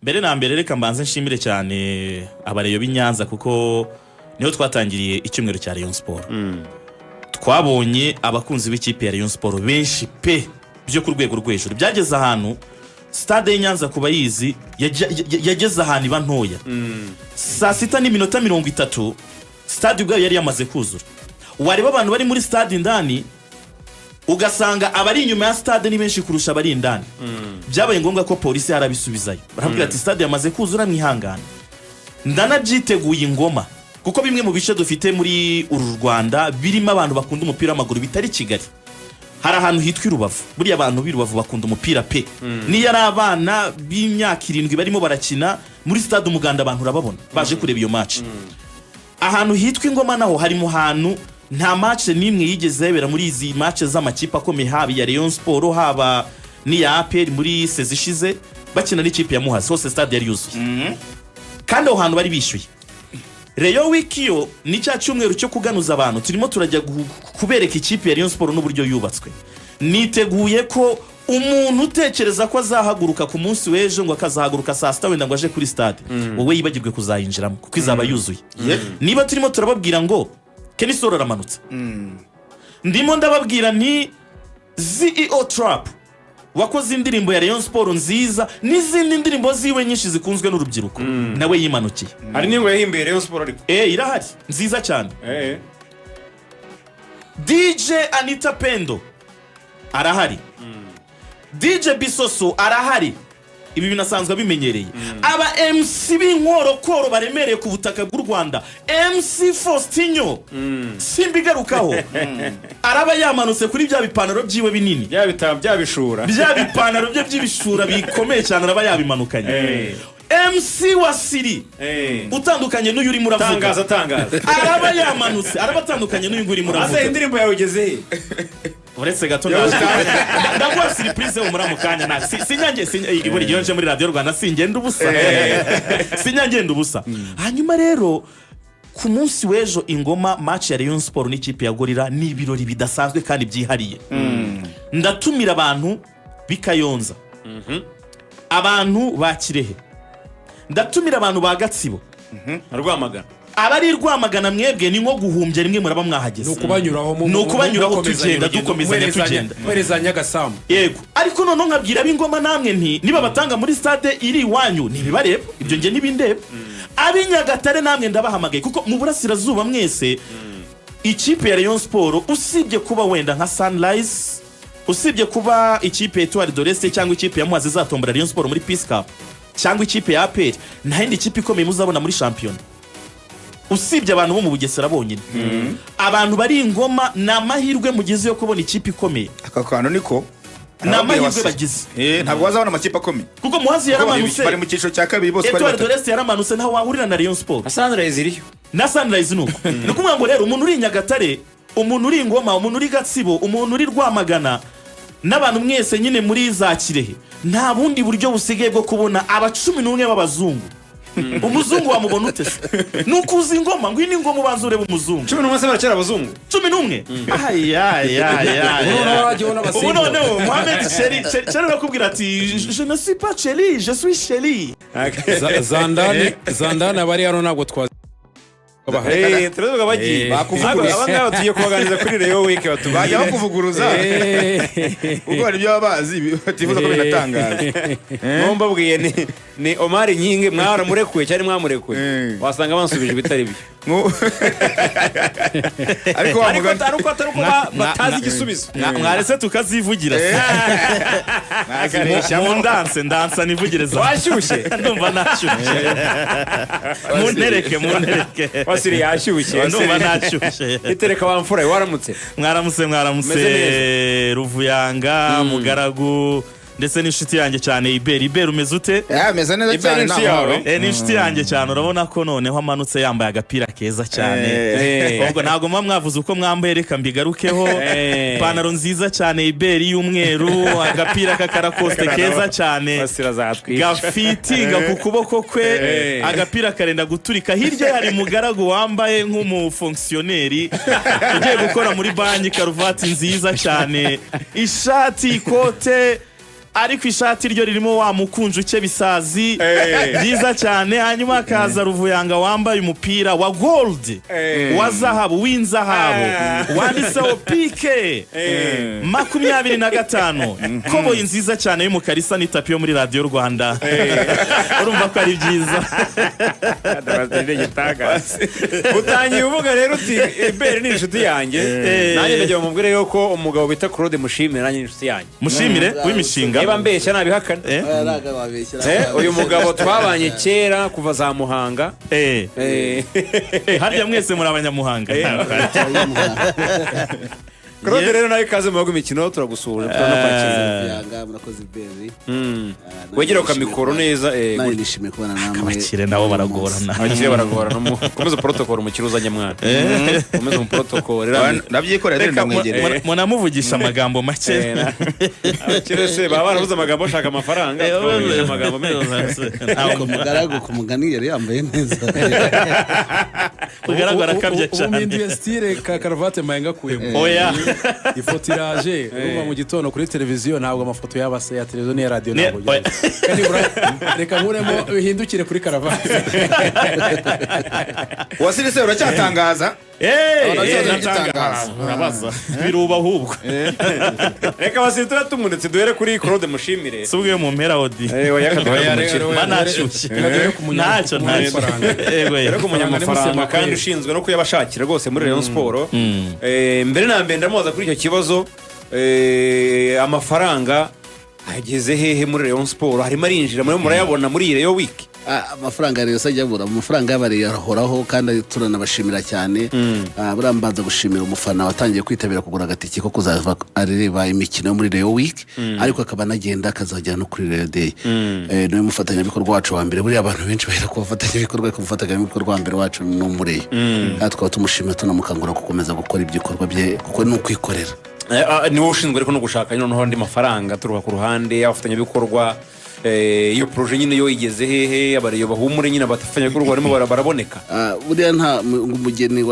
Mbere na mbere, reka mbanze nshimire cyane abareyo b'i Nyanza, kuko niho twatangiriye icyumweru cya Rayon Sport. Twabonye abakunzi b'ikipe ya Rayon Sport benshi pe, byo ku rwego rwo hejuru. Byageze ahantu stade y'i Nyanza, ku bayizi, yageze ahantu iba ntoya. Saa 6:30 stade ubwayo yari yamaze kuzura. Wareba abantu bari muri stade indani, ugasanga abari inyuma ya stade ni benshi kurusha abari indani. Byabaye ngombwa ko polisi harabisubizayo, barabwira ati: "Stade yamaze kuzura, mwihangane." Ndanabyiteguye ingoma, kuko bimwe mu bice dufite muri uru Rwanda birimo abantu bakunda umupira w'amaguru bitari Kigali, hari ahantu hitwa i Rubavu. Buriya abantu b'i Rubavu bakunda umupira pe. Niyo ari abana b'imyaka 7 barimo barakina muri stade Umuganda, abantu urababona baje kureba iyo match. Ahantu hitwa Ingoma naho hari mu hantu nta match n'imwe yigeze yabera muri izi match z'amakipe akomeye, haba iya Rayon Sport, haba n'iya APR muri saison ishize bakina n'ikipe ya Muhazi, hose stade yari yuzuye kandi aho hantu bari bishyuye. Rayon Week yo ni cya cyumweru cyo kuganuza abantu. Turimo turajya kubereka ikipe ya Rayon Sport n'uburyo yubatswe. Niteguye ko umuntu utekereza ko azahaguruka ku munsi w'ejo, ngo akazahaguruka saa 6 wenda ngo aje kuri stade, wowe yibagirwe kuzayinjiramo kuko izaba yuzuye. Niba turimo turababwira ngo Kenny Sol aramanutse, ndimo ndababwira nti Zeo Trap wakoze indirimbo ya Rayon Sport nziza n'izindi ndirimbo ziwe nyinshi zikunzwe n'urubyiruko, nawe yimanukiye. Hari n'ingo yahimbiye Rayon Sport ariko. Irahari nziza cyane. DJ Anita Pendo arahari, DJ Bisoso arahari, ibi binasanzwe bimenyereye. Aba MC b'inkorokoro baremereye ku butaka bw'u Rwanda, MC Faustinho simbigarukaho, araba yamanutse kuri bya bipantaro byiwe binini, bya bitabo, bya bishura. Bya bipantaro bye by'ibishura bikomeye cyane, araba yabimanukanye. MC wa Siri utandukanye n'uyu urimo uravuga, Tangaza, tangaza. araba yamanutse, araba atandukanye n'uyu nguyu urimo Ase uravuga. indirimbo yawe igeze he? Uretse gato, ndaje ndaguha surprise wo muri ako kanya. Na sinyange buri gihe nje muri Radiyo Rwanda singenda ubusa, sinyangenda ubusa. Hanyuma rero ku munsi w'ejo Ingoma, match ya Rayon Sport n'ikipe ya Gorilla ni ibirori bidasanzwe kandi byihariye. Ndatumira abantu b'i Kayonza, abantu ba Kirehe, ndatumira abantu ba Gatsibo, Rwamagana. Abari i Rwamagana mwebwe ni nko guhumbya rimwe muraba mwahageze. Ni ukubanyuraho Ni ukubanyuraho, mukomezanya tugenda, urugendo, dukomezanya, tugenda. muherezanya agasambu. Yego, ariko noneho nkabwira ab'Ingoma namwe nti niba batanga muri stade iri iwanyu ntibibareba, ibyo njye ntibindeba. Ab'i Nyagatare namwe ndabahamagaye, kuko mu burasirazuba mwese ikipe ya Rayon Sport, usibye kuba wenda nka Sunrise, usibye kuba ikipe ya Etoile de l'Est cyangwa ikipe ya Muhazi izatombora Rayon Sport muri Peace Cup cyangwa ikipe ya APR, nta yindi kipe ikomeye muzabona muri shampiyona usibye abantu bo mu Bugesera bonyine. Abantu bari Ingoma, ni amahirwe mugize yo kubona ikipe ikomeye. Aka kantu niko. Ni amahirwe bagize. Ntabwo bazabona amakipe akomeye. Kuko Muhazi yaramanutse, Bari mu cyiciro cya kabiri bose bari Etoile de batatu. l'Est yaramanutse, ntaho wahurira na Rayon Sport. Na Sunrise iriyo. Na Sunrise nuko. Ni ukuvuga ngo rero umuntu uri i Nyagatare, umuntu uri i Ngoma, umuntu uri Gatsibo, umuntu uri Rwamagana n'abantu mwese nyine muri za Kirehe, nta bundi buryo busigaye bwo kubona aba 11 b'abazungu. Umuzungu wamubona ute se? Ni ukuza Ingoma, ngwino Ingoma ubanza urebe umuzungu. 11 se baracyari abazungu? 11. Ayayayaya. Ubu noneho hajyaho Ubu n'abasimbura. noneho Mohamed Cheri Cheri arakubwira ati: "Je ne suis pas Cheri, je suis Cheri." Zandani, Zandani abari hano ntabwo twazi. Turavuga bagiye. Bakuvuguruza. Aba ngaba tugiye kubaganiriza kuri Rayon Week, batubwire. Bajya bakuvuguruza kuko hari ibyo baba bazi batifuza ko binatangaza. Mwo mbabwiye ni Omar Nkingi mwaramurekuye cyari mwamurekuye, wasanga bansubije ibitari byo. Ariko wa Ariko mugani atari uko batazi igisubizo. Mwarese tukazivugira se? Mwazibeshyamo. Mu ndanse ndansa nivugire za. Washyushye. Ndumva nashyushye, muntereke, muntereke. Wasiri yashyushye. Ndumva nashyushye. Itereka wamfura, waramutse? Mwaramutse, mwaramutse. Meze. Ruvuyanga, Mugaragu ndetse n'inshuti yanjye cyane Iberi. Iberi, umeze ute? Ameze neza Iberi cyane. inshuti Nta mahoro. yawe? Ni inshuti yanjye cyane. Urabona ko noneho amanutse yambaye agapira keza cyane. Ubwo ntabwo muba mwavuze uko mwambaye, reka mbigarukeho. Ipantaro nziza cyane Iberi y'umweru, agapira k'akarakosite keza cyane Wasiri azatwica. gafitinga ku kuboko kwe, agapira karenda guturika. Hirya hari Mugaragu wambaye nk'umufonkisiyoneri ugiye gukora muri banki, karuvati nziza cyane, ishati, ikote. Ariko ishati ryo ririmo wa mukunje ukeba isazi, byiza cyane. Hanyuma hakaza Ruvuyanga wambaye umupira wa gold, wa zahabu, w'inzahabu, wanditseho PK 25, koboyi nziza cyane y'umukara isa n'itapi yo muri Radiyo Rwanda. Urumva ko ari byiza. Utangiye uvuga rero uti Iberi ni inshuti yanjye, nanjye ndagira ngo mubwire yuko umugabo bita Claude Mushimire nanjye ni inshuti yanjye. Mushimire w'imishinga. Niba mbeshya nabihakana. Uyu mugabo twabanye kera kuva za Muhanga. Harya mwese muri Abanyamuhanga? Claude rero nawe ikaze mu imikino, turagusuhuje, turanakwakira. Yanga, murakoze Beri. Wegera ku kamikoro neza. Nawe nishimiye kubana namwe. Abakire nabo baragorana. Abakire baragorana. Komeza protocol, umukire uzanye mwana, komeza mu protocol. Ndabyikorera dore ndamwegereye. Munamuvugisha amagambo make. Abakire se baba barabuze amagambo bashaka amafaranga? Twabavugisha amagambo menshi. Ariko mugaragu ku mugani yari yambaye neza. Mugaragara akabya Ubu cyane. mpinduye style, ka karavate mbaye ngakuyemo. Oya. Ifoto iraje, urumva mu gitondo kuri televiziyo ntabwo amafoto yaba se ya televiziyo n'iya radiyo ntabwo Oya. byaba. Kandi reka nkuremo bihindukire kuri karavate. Wasiri se uracyatangaza? Eh, eh, natanga. Igitangaza. Urabaza biruba ahubwo. Reka basiri turatumuretse, duhere kuri Claude Mushimire. Si ubwo mu mpera odi. Oya, kaduhere Oya, ku mukire. rero, Mba nashyushye. Reka duhere ku Ntacyo, ku ntacyo. munyamafaranga. Yego, yego. Rero ku munyamafaranga Musema kandi kweli. ushinzwe no kuyabashakira rwose muri Rayon Sport. Mbere na mbere ndamubaza kuri icyo kibazo, amafaranga ageze hehe muri Rayon Sport? Harimo arinjira muri murayabona muri iyi Rayon Week? Ah, amafaranga ya Rayon se ajya abura? Amafaranga y'abareyo arahoraho kandi turanabashimira cyane. Buriya mbanza gushimira umufana watangiye kwitabira kugura agatike ko kuzava areba imikino yo muri Rayon Week, ariko akaba anagenda akazagera no kuri Rayon Day. Niwe mufatanyabikorwa wacu wa mbere. Buriya abantu benshi bahera ku bafatanyabikorwa, ariko umufatanyabikorwa wa mbere wacu ni umureyo, kandi tukaba tumushimira, tunamukangurira gukomeza gukora ibikorwa bye kuko ni ukwikorera. Niwe ushinzwe ariko no gushaka noneho andi mafaranga aturuka ku ruhande y'abafatanyabikorwa. Iyo projet nyine yo igeze hehe? Abareyo bahumure nyine, abafatanyabikorwa barimo baraboneka. Buriya nta umugeni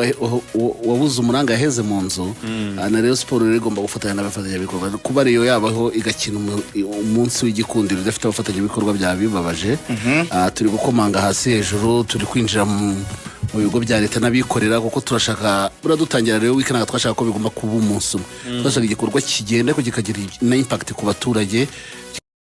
wabuze umuranga yaheze mu nzu. Na Rayon Sport rero igomba gufatanya n'abafatanyabikorwa. Kuba Rayon yabaho igakina umunsi w'igikundiro idafite abafatanyabikorwa byaba bibabaje. Turi gukomanga hasi hejuru, turi kwinjira mu bigo bya leta n'abikorera, kuko turashaka. Buriya dutangira rero week ntabwo twashaka ko bigomba kuba umunsi umwe, turashaka igikorwa kigenda ariko kikagira na impact ku baturage.